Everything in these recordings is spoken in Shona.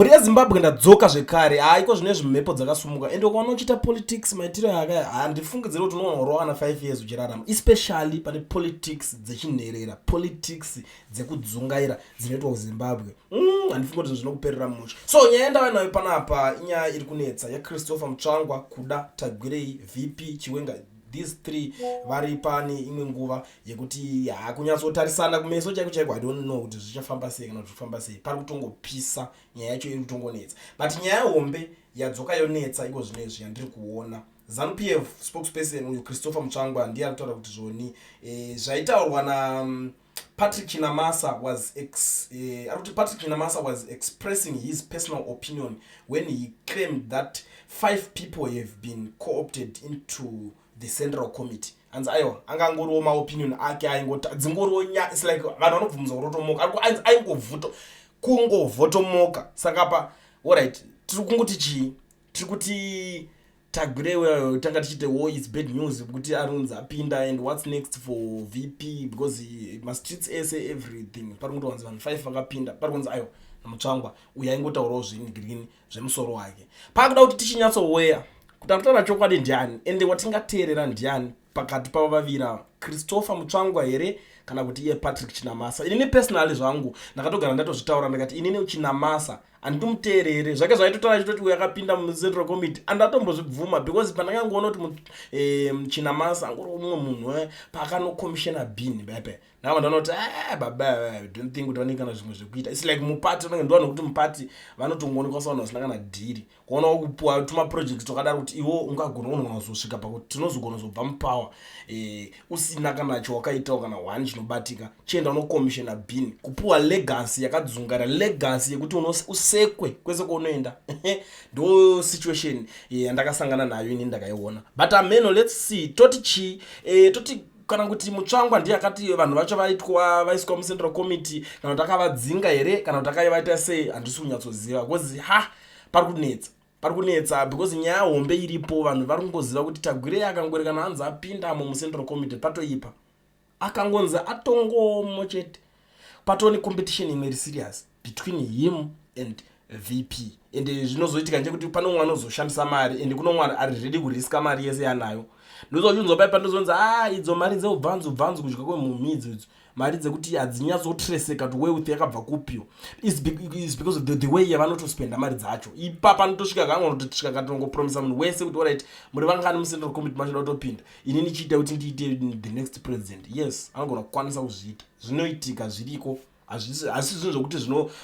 Mhuri yeZimbabwe, ndadzoka zvekare. Haiko zvine zvimhepo dzakasumuka, ende ukaona uchiita politics maitiro aka, handifungidziri kuti unoona urova kana 5 years uchirarama, especially pane politics dzechinherera, politics dzekudzungaira dzinoitwa kuZimbabwe. Handifungi kuti zvinokuperera mushe. So nyaya yandava nayo panapa inyaya iri kunetsa yaChristopher Mutsvangwa, Kuda Tagwirei, VP Chiwenga. These three vari pane imwe nguva yekuti hakunyatsotarisana kumeso chaiko chaiko. I don't know kuti zvichafamba sei kana kuti zvifamba sei. Pari kutongopisa, nyaya yacho iri kutongonetsa, but nyaya hombe yadzoka yonetsa iko zvinezvi yandiri kuona, ZANU PF spokesperson uyu Christopher Mutsvangwa ndiye ari kutaura kuti zvoni zvaitaurwa na Patrick Chinamasa was ari kuti Patrick Chinamasa was expressing his personal opinion when he claimed that five people have been co-opted into the central committee. Anzi aiwa, angangoriwo maopinion ake, aingota dzingoriwo nya. It's like vanhu vanobvumidza kurotomoka, aingovhuto kungovhotomoka. Saka pa alright, tiri kungoti chii? Tiri kuti Tagwirei tanga tichiti wo it's bad news kuti arunzi apinda, and what's next for VP? Because mastreets ese, everything, pari kungowanzi vanhu five vakapinda. Pari kunzi aiwa, naMutsvangwa uyo aingotaurawo zvingirini zvemusoro wake. Paakuda kuti tichinyatsoweya kuti akutaura chokwadi ndiani, ende watingateerera ndiani pakati pavo vaviri ava, Christopher Mutsvangwa here kana kuti iye Patrick Chinamasa? Inini personally zvangu ndakatogara ndatozvitaura, ndakati inini Chinamasa handitomuteerere zvake. Zvaitotaura chitoti uyo akapinda mucentral committee, andatombozvibvuma because pandakangoona kuti Chinamasa angori mumwe munhu paakanokomishena bin pepe, ndakabva ndaona kuti, "Ah, baba, I don't think kuti vanenge kana zvimwe zvekuita." It's like mupati vanenge ndovanhu kuti mupati vanotongoonekwa savanhu vasina kana dhiri. Kuonawo kupuwa tumaproject twakadaro kuti iwo ungagona, unogona kuzosvika pakuti tinozogona kuzobva mupower usina kana chawakaitawo kana one chinobatika. Chienda unokomishena bin, kupuwa legacy yakadzungara, legacy yekuti usekwe kwese kwaunoenda. Ndo situation yandakasangana nayo ini, ndakaiona. But ameno, let's see toti chii, toti kana kuti Mutsvangwa ndiye akati vanhu vacho vaitwa vaiswa mucentral committee, kana kuti akavadzinga here, kana kuti akaivaita sei, handisi kunyatsoziva because ha, pari kunetsa, pari kunetsa because nyaya hombe iripo, vanhu vari kungoziva kuti Tagwirei akangori kana hanzi apindamo mucentral committee, patoipa. Akangonzi atongomo chete, patoo necompetition imwe iri serious between him and VP. Ende zvinozoitika ndechekuti pane umwe anozoshandisa mari, ende kuno umwe ari ready kuriska mari yese yanayo. Ndozochinzwa pai pandozonzi, a idzo mari dzeubvanzu bvanzu, kudya kwemhumhi idzo, idzo mari dzekuti hadzinyatsotraceeka kuti wealth yakabva kupiwo, is because of the way yavanotospenda mari dzacho. Ipapa anotosvika kangonotosvika katongopromisa munhu wese kuti, alright, muri vangani mucentral committee machoda kutopinda? Ini nichiita kuti ndiite the next president. Yes, anogona kukwanisa kuzviita, zvinoitika, zviriko, asi zvinhu zvokuti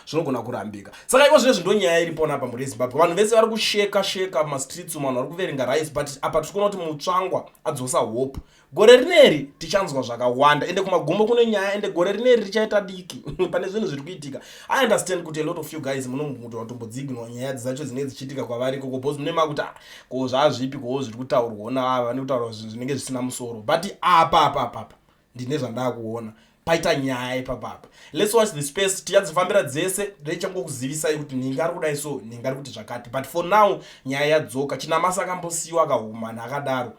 zvinogona kurambika. Saka iko zvinezvi ndo nyaya iripo napa, mhuri yeZimbabwe. Vanhu vese vari kusheka sheka mumastreets umu, vanhu vari kuverenga rice, but apa tiri kuona kuti Mutsvangwa adzosa hope. Gore rineri tichanzwa zvakawanda, ende kumagumo kune nyaya, ende gore rineri richaita diki pane zvinhu zviri kuitika. I understand kuti a lot of you guys munombotodzignorwa nyaya dzacho dzinenge dzichiitika kwavari ikoko, because mune makuti, "Ah, ko zvazvipi kowo zviri kutaurwa naava?" Vane kutaurwa zvinhu zvinenge zvisina musoro, but apa apa apa apa ndine zvandaa kuona paita nyaya ipapapa. Let's watch the space, tichadzifambira dzese. Ndichangokuzivisai kuti nhingi ari kudai, so nhingi ari kuti zvakati. But for now nyaya yadzoka. Chinamasa akambosiyiwa akahumana akadaro,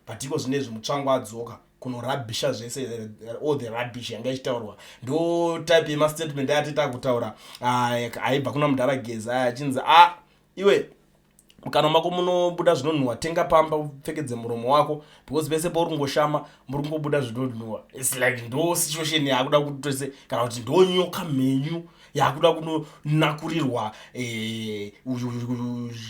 but iko zvinezvi Mutsvangwa adzoka kunorabhisha zvese, all the rubbish yanga ichitaurwa. Ndo type yemastatement ayatita kutaura aibva kuna mudhara Geza aya, achinzi, "A iwe, mukanwa mako munobuda zvinonhuhwa, tenga pamba upfekedze muromo wako because pese pauri kungoshama muri kungobuda zvinonhuhwa." It's like ndo situation yakuda kutose, kana kuti ndo nyoka mhenyu yakuda kunonakurirwa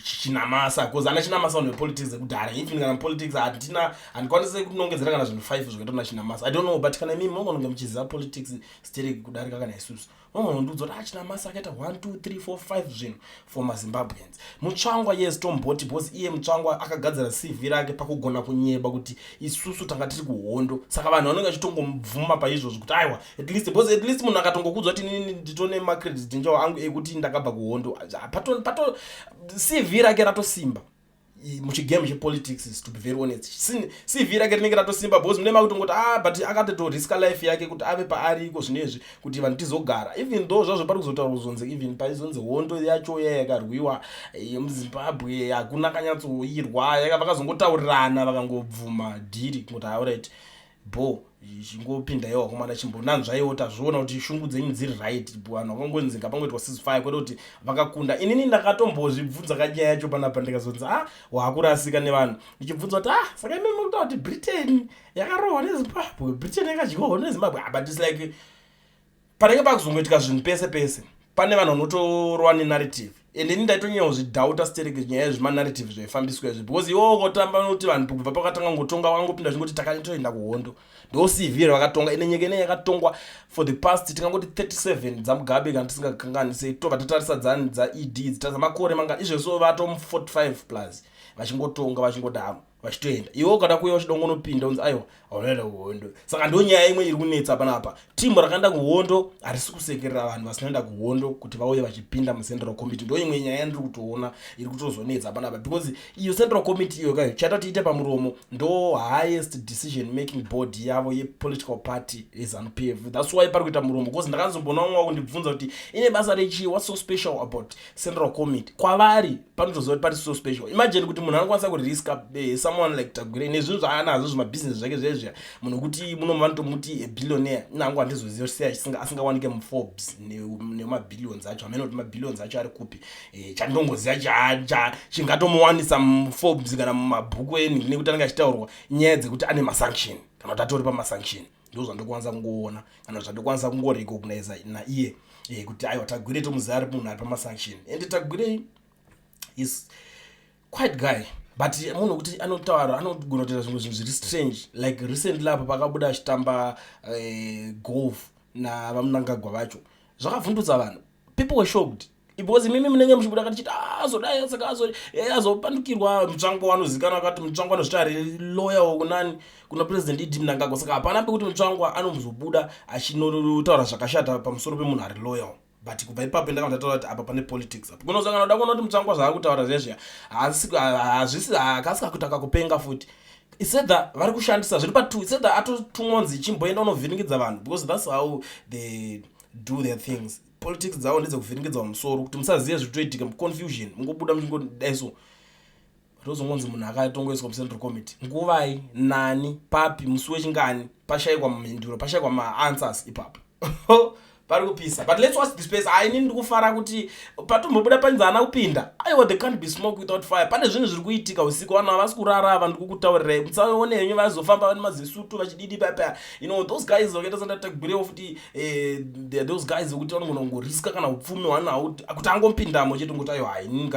Chinamasa, because ana Chinamasa vanhu vepolitics ekudhara. Even kana politics handina, handikwanisi kunongedzera kana zvinhu 5 zvakaitwa naChinamasa. I don't know, but kana imimi munonge muchiziva politics stereki kudarika kana isusu, unongondiudza kuti aChinamasa akaita 1 2 3 4 5 zvinhu for maZimbabweans. Mutsvangwa, yes, tomboti because iye Mutsvangwa akagadzira CV rake pakugona kunyeba kuti isusu tanga tiri kuhondo, saka vanhu vanenge vachitongomubvuma paizvozvo kuti aiwa, at least, because at least munhu akatongokudzwa kuti inini nditone macredit njawo angu ekuti ndakabva kuhondo, pato CV rake ratosimba muchigame chepolitics. To be very honest, CV rake rinenge ratosimba because mune makutongoti, ah, but akatotoriska life yake kuti ave paari iko zvinezvi kuti vanhu tizogara, even though zvazvo pari kuzotaura kuzonzi even paizonzi hondo yacho iya yakarwiwa yemuZimbabwe hakuna kanyatsoirwa, vakazongotaurirana, vakangobvuma dhiri kungoti, alright. Bo chingopindaiwo vakomana, chimbonanzvaiwo, tazviona kuti shungu dzenyu dziri right. Vanhu vakangonzi ngapangoitwa ceasefire, kwete kuti vakakunda. Inini ndakatombozvibvunza kanyaya yacho panapa, ndikazonzi, "Ah, waakurasika," nevanhu ndichibvunza kuti, "Ah, saka imi mukutaura kuti Britain yakarohwa neZimbabwe, Britain yakadyiwawo neZimbabwe?" Ah, but it's like panenge pakuzongoitika zvinhu pese pese, pane vanhu vanotorwa nenarrative, and ini ndaitonyanya kuzvidoubta stereke nyaya yezvemanarrative zvaifambiswa izvi, because iwowo ngotamba nokuti vanhu kubva pakatanga ngotonga vangopinda zvingoti takatoenda kuhondo. Ndo CV vakatonga ine nyika ine yakatongwa for the past, tingangoti 37 dzaMugabe, kana tisingakanganise, tobva tatarisa dzani dzaED, dzitarisa makore mangani izvezvo, vato 45 plus vachingotonga, vachingodaro vachitoenda. Iwe ukada kuuya uchida kungonopinda, unzi, "Aiwa, haunoenda kuhondo." Saka ndo nyaya imwe iri kunetsa panapa. Timu rakaenda kuhondo harisi kusekerera vanhu vasinoenda kuhondo kuti vauye vachipinda mucentral committee. Ndo imwe nyaya yandiri kutoona iri kutozonetsa panapa, because iyo central committee iyo kayo chaita kuti iite pamuromo, ndo highest decision making board yavo yepolitical party yeZANU PF. That's why pari kuita muromo, because ndakazomboona umwe wakundibvunza kuti ine basa rechii, what's so special about central committee. Kwavari panotoziva kuti pari so special. Imagine kuti munhu anokwanisa kuriska, someone like Tagwirei nezvinhu zvaanazvo, zvimabhizinesi zvake zvezvia, munhu wekuti muno vanotomuti billionaire. Inangu handizoziva sei asingawanike muForbes nemabhillions acho. Hamene kuti mabillions acho ari kupi. Chandongoziva chingatomuwanisa muForbes kana mumabhuku enhingi nekuti anenge achitaurwa nyaya dzekuti ane masanction kana kuti atori pamasanction, ndo zvandokwanisa kungoona kana zvandokwanisa kungorecogniza naiye, kuti aiwa, Tagwirei tomuziva ari munhu ari pamasanction. And Tagwirei is quite guy, but munhu wekuti anotaura, anogona kutoita zvimwe zvinhu zviri strange. Like recently apo pakabuda achitamba golf navaMnangagwa vacho, zvakavhundutsa vanhu. People were shocked, because imimi munenge muchibuda katichiti, ah, azodai, saka azopandukirwa. Mutsvangwa anozikanwa akati Mutsvangwa anozviti ari loyal kunani? Kuna President ED Mnangagwa. Saka hapana pekuti Mutsvangwa anozobuda achinotaura zvakashata pamusoro pemunhu ari loyal. But kubva ipapo ndakabva ndataura kuti apa pane politics apa. Kunosangana uda kuona kuti Mutsvangwa zvaari kutaura zvezvia hazvisi hakasi kakuita kakupenga futi. Isedha vari kushandisa zviri patu, isedha atotumwa kunzi chimboenda unovhiringidza vanhu, because that's how they do their things. Politics dzavo ndedzekuvhiringidza musoro kuti musazive zvitoitika, confusion, mungobuda muchingodai. So rozongonzi munhu akatongoiswa mucentral committee nguvai, nani, papi, musi wechingani, pashayikwa mhinduro, pashayikwa maanswers ipapo. Pari kupisa, but let's watch the space. Aini ndiri kufara kuti patombobuda panzi haana kupinda. Aiwa, there can't be smoke without fire. Pane zvinhu zviri kuitika usiku, vanhu havasi kurara ava. Ndiri kukutaurirai, musaone henyu vazofamba vane mazisutu vachididi papa. You know those guys vakaita sandatagwirewo futi, those guys vekuti vanogona kungoriska kana upfumi hwanawo kuti angopindamo chete, ngoti, "Aiwa, haini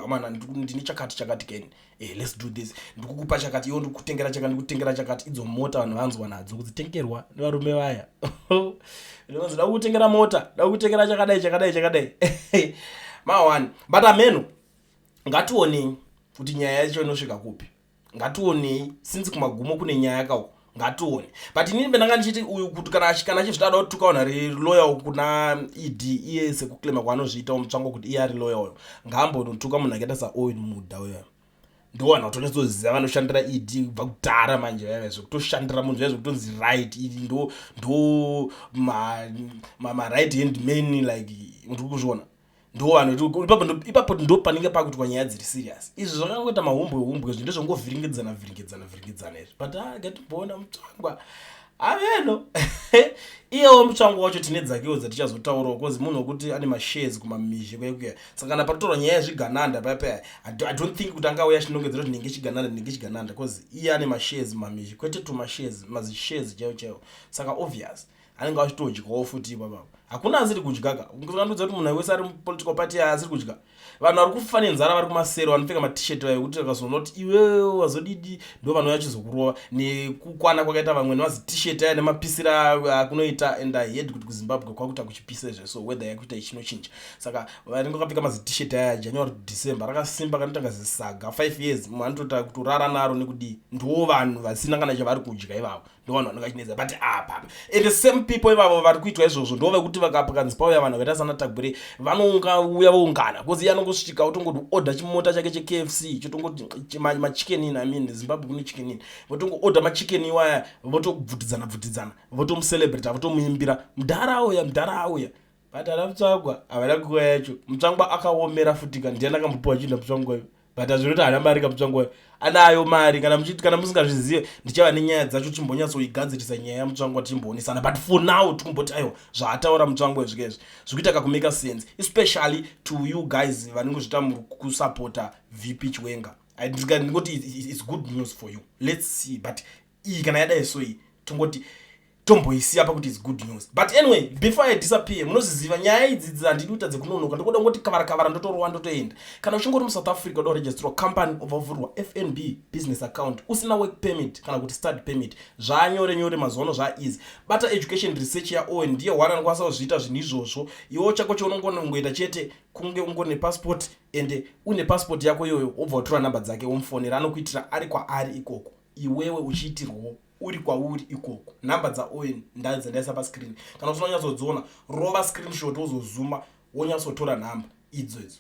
amana, ndine chakati chakati keni, let's do this, ndikukupa chakati, iwo ndikutengera chakati, ndikutengera chakati." Idzo mota vanhu vanzwa nadzo kudzitengerwa nevarume vaya, ndinonzi da kukutengera mota, da kukutengera chakadai, chakadai, chakadai, ma1. But ameno, ngationei kuti nyaya yacho inosvika kupi. Ngationei, since kumagumo kune nyaya kauko, ngatione. But inini pendanga ndichiti uyu kuti kana achizvida da kutuka vanhu ari loyal kuna ED, iye sekuclaima kwaanozviitawo Mutsvangwa kuti iye ari loyal, ngaambonotuka munhu akaita saOwen Mudha uyo. Ndo vanhu vatonyatsoziva vanoshandira ED kubva kudhara. Manje vaiva zvekutoshandira munhu zvaiva zvekutonzi right, iri ndo maright hand man, like ndiri kuzviona, ndo vanhu ipapo ndo panenge pakuitwa nyaya dziri serious. Izvi zvakangoita mahumbwe humbwe, zvinhu ndezvongovhiringidzana vhiringidzana vhiringidzana izvi. But ah, ngatimboona Mutsvangwa aveno iyewo Mutsvangwa wacho tine dzakewo dzatichazotaurawo, cause munhu wekuti ane mashares kumamizhe kwekuya. Saka kana patotorwa nyaya yezvigananda paya, I don't think kuti angauya achinongedzera kuti ndinge chigananda, ndinge chigananda, cause iye ane mashares mumamizhe, kwete tumashares, mazishares chaiwo chaiwo. Saka obvious anenge achitodyawo futi ipapapo. Hakuna asiri kudya ka. Ungandiudza kuti munhu wese ari mupolitical party asiri kudya? Vanhu vari kufa nenzara vari kumasero, vanopfeka matshirt vayo, kuti akazoona kuti iwewe wazodidi, ndo vanouya achizokurova nekukwana kwakaita vamwe nemazitishet aya nemapisira akunoita. And I heard kuti kuZimbabwe kwakuita kuchipisa izvo, so weather yakuita ichinochinja. Saka vanenge vakapfeka mazitishet aya January, December, rakasimba kanotanga zisaga 5 years, munhu anotota kutorara naro nekudii. Ndo vanhu vasina kana chavari kudya ivavo, ndo vanhu vanenge vachinetsa. But apa and the same people ivavo vari kuitwa izvozvo ndo vekuti vakakanzi pauya vanhu vakaita sana Tagwirei, vanongauya voungana, because iye anongosvika otongoti order chimota chake cheKFC, chotongoti maChicken Inn. I mean, Zimbabwe kune Chicken Inn, votongo order machicken iwaya, votobvutidzana bvutidzana, votomucelebrata, votomuimbira, "Mudhara auya, mudhara auya." But ana Mutsvangwa havana nguva yacho. Mutsvangwa akaomera futika, ndiani akambopiwa chinhu Mutsvangwa? But hazvinoti haana mari kaMutsvangwa, anayo mari. Kana muchiti, kana musingazvizive, ndichava nenyaya dzacho, chimbonyatsogadzirisa nyaya yaMutsvangwa, tichimboonesana. But for now tikumboti aiwa, zvaataura Mutsvangwa izvi izvi zvikuita kakumake sense, especially to you guys vanenge zviita muri kusapota VP Chiwenga. Ndingoti it's good news for you. Let's see. But iyi kana yadai so, iyi tongoti tomboisiya pakuti it's good news. But anyway, before I disappear, munozviziva nyaya idzi handidi kuita dzekunonoka. Ndikuda kungoti kavara kavara, ndotorowa, ndotoenda. Kana uchingori muSouth Africa, uda kuregisterwa company, ubva uvhurwa FNB business account, usina work permit kana kuti study permit, zvanyore nyore mazuva ano, zvaeasy. Bata Education Research yaOwen, ndiye one anokwanisa kuzviita zvinhu izvozvo. Iwewo chako chaunongongoita chete kunge ungori nepassport, ende une passport yako iyoyo, wobva watora namba dzake, womufonera, anokuitira ari kwaari ikoko, iwewe uchiitirwawo uri kwauri ikoko. Nhamba dzaOwen ndadzandaisa pascreen. Kana usina kunyatsodziona, rova screenshot, wozozuma, wonyatsotora nhamba idzo idzo.